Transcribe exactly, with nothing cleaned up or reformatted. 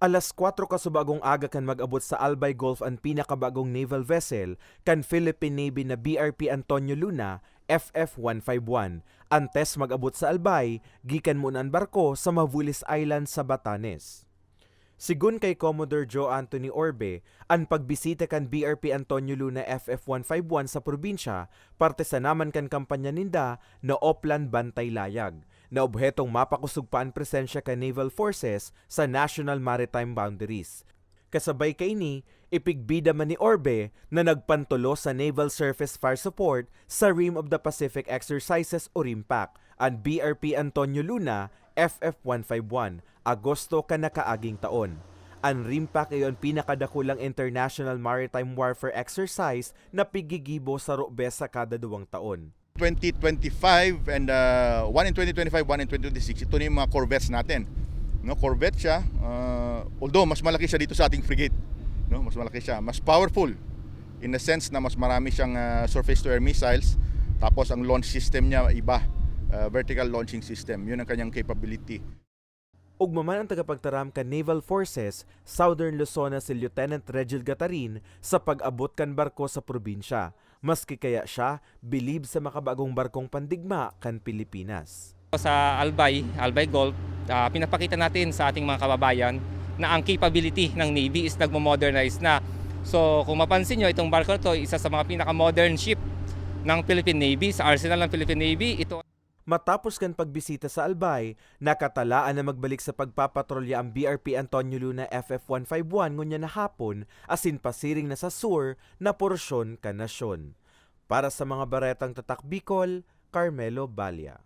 Alas kwatro kasubagong aga kan mag-abot sa Albay Gulf an pinakabagong naval vessel kan Philippine Navy na B R P Antonio Luna F F one five one. Antes mag-abot sa Albay, gikan muna an barko sa Mavueles Island sa Batanes. Sigon kay Commodore Joe Anthony Orbe, an pagbisita kan B R P Antonio Luna F F one five one sa probinsya, parte sana man kan kampanya ninda na Oplan Bantay Layag, na obhetong mapakosog pa an presensya kan naval forces sa national maritime boundaries. Kasabay kaini, ipigbida man ni Orbe na nagpantulos sa Naval Surface Fire Support sa Rim of the Pacific Exercises o RIMPAC, an B R P Antonio Luna F F one five one, Agosto kan nakaaging taon. An RIMPAC iyo an pinakadakulang international maritime warfare exercise na pigigibo saro bes sa kada duwang taon. twenty twenty-five and uh, one in twenty twenty-five, one in twenty twenty-six, ito na yung mga corvettes natin. No, corvette siya, uh, although mas malaki siya dito sa ating frigate. No, mas malaki siya, mas powerful in the sense na mas marami siyang uh, surface to air missiles, tapos ang launch system niya iba, uh, vertical launching system. Yun ang kanyang capability. Ugma man ang tagapagtaram kan Naval Forces Southern Luzon na si Lieutenant Regil Gatarin sa pag-abot kan barko sa probinsya. Maski kaya siya bilib sa makabagong barkong pandigma kan Pilipinas. Sa Albay, Albay Gulf, ah, pinapakita natin sa ating mga kababayan na ang capability ng Navy is nagmo-modernize na. So kung mapansin nyo, itong barko na to, isa sa mga pinaka-modern ship ng Philippine Navy, sa arsenal ng Philippine Navy. Ito Matapos kan pagbisita sa Albay, nakatalaan na magbalik sa pagpapatrolya ang B R P Antonio Luna F F one five one ngunyan na hapon asin pasiring na sa sur na porsyon kan nasyon. Para sa mga baretang Tatak Bicol, Carmelo Balia.